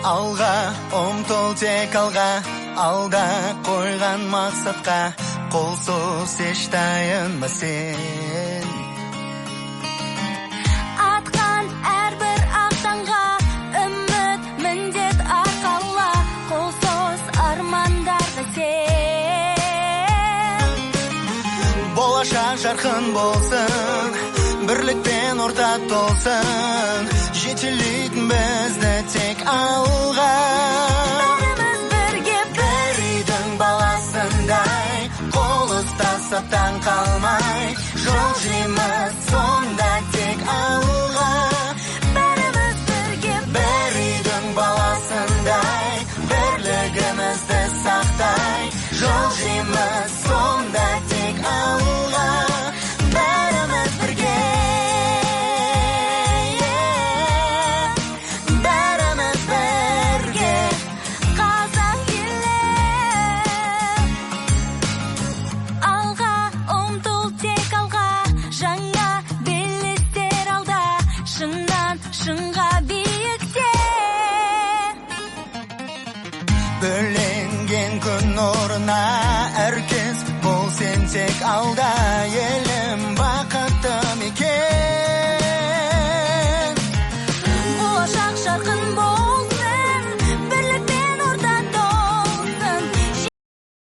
Алға ұмтыл, тек алға, алда қойған мақсатқа қол соз, еш тайынба сен. Атқан әрбір ақ таңға үміт, міндет арқала, қол соз армандарға сен. Болашақ жарқын болсын, бірлікпен орта толсын, жетелейтін бізді тек алға. Бәріміз бірге бір үйдің баласындай, қол ұстасып таң қалмай, жылжимыз сонда тек алға. Бәріміз бірге бір үйдің баласындай, бірлігімізді сақтай, жылжимыз сонда тек алға. Бәріміз бірге, бәріміз бірге, Қазақ елі. Алға ұмтыл, тек алға, жаңа белестер алда, шыңнан шыңға биікте. Бөленген күн нұрына әркез бол сен тек алда,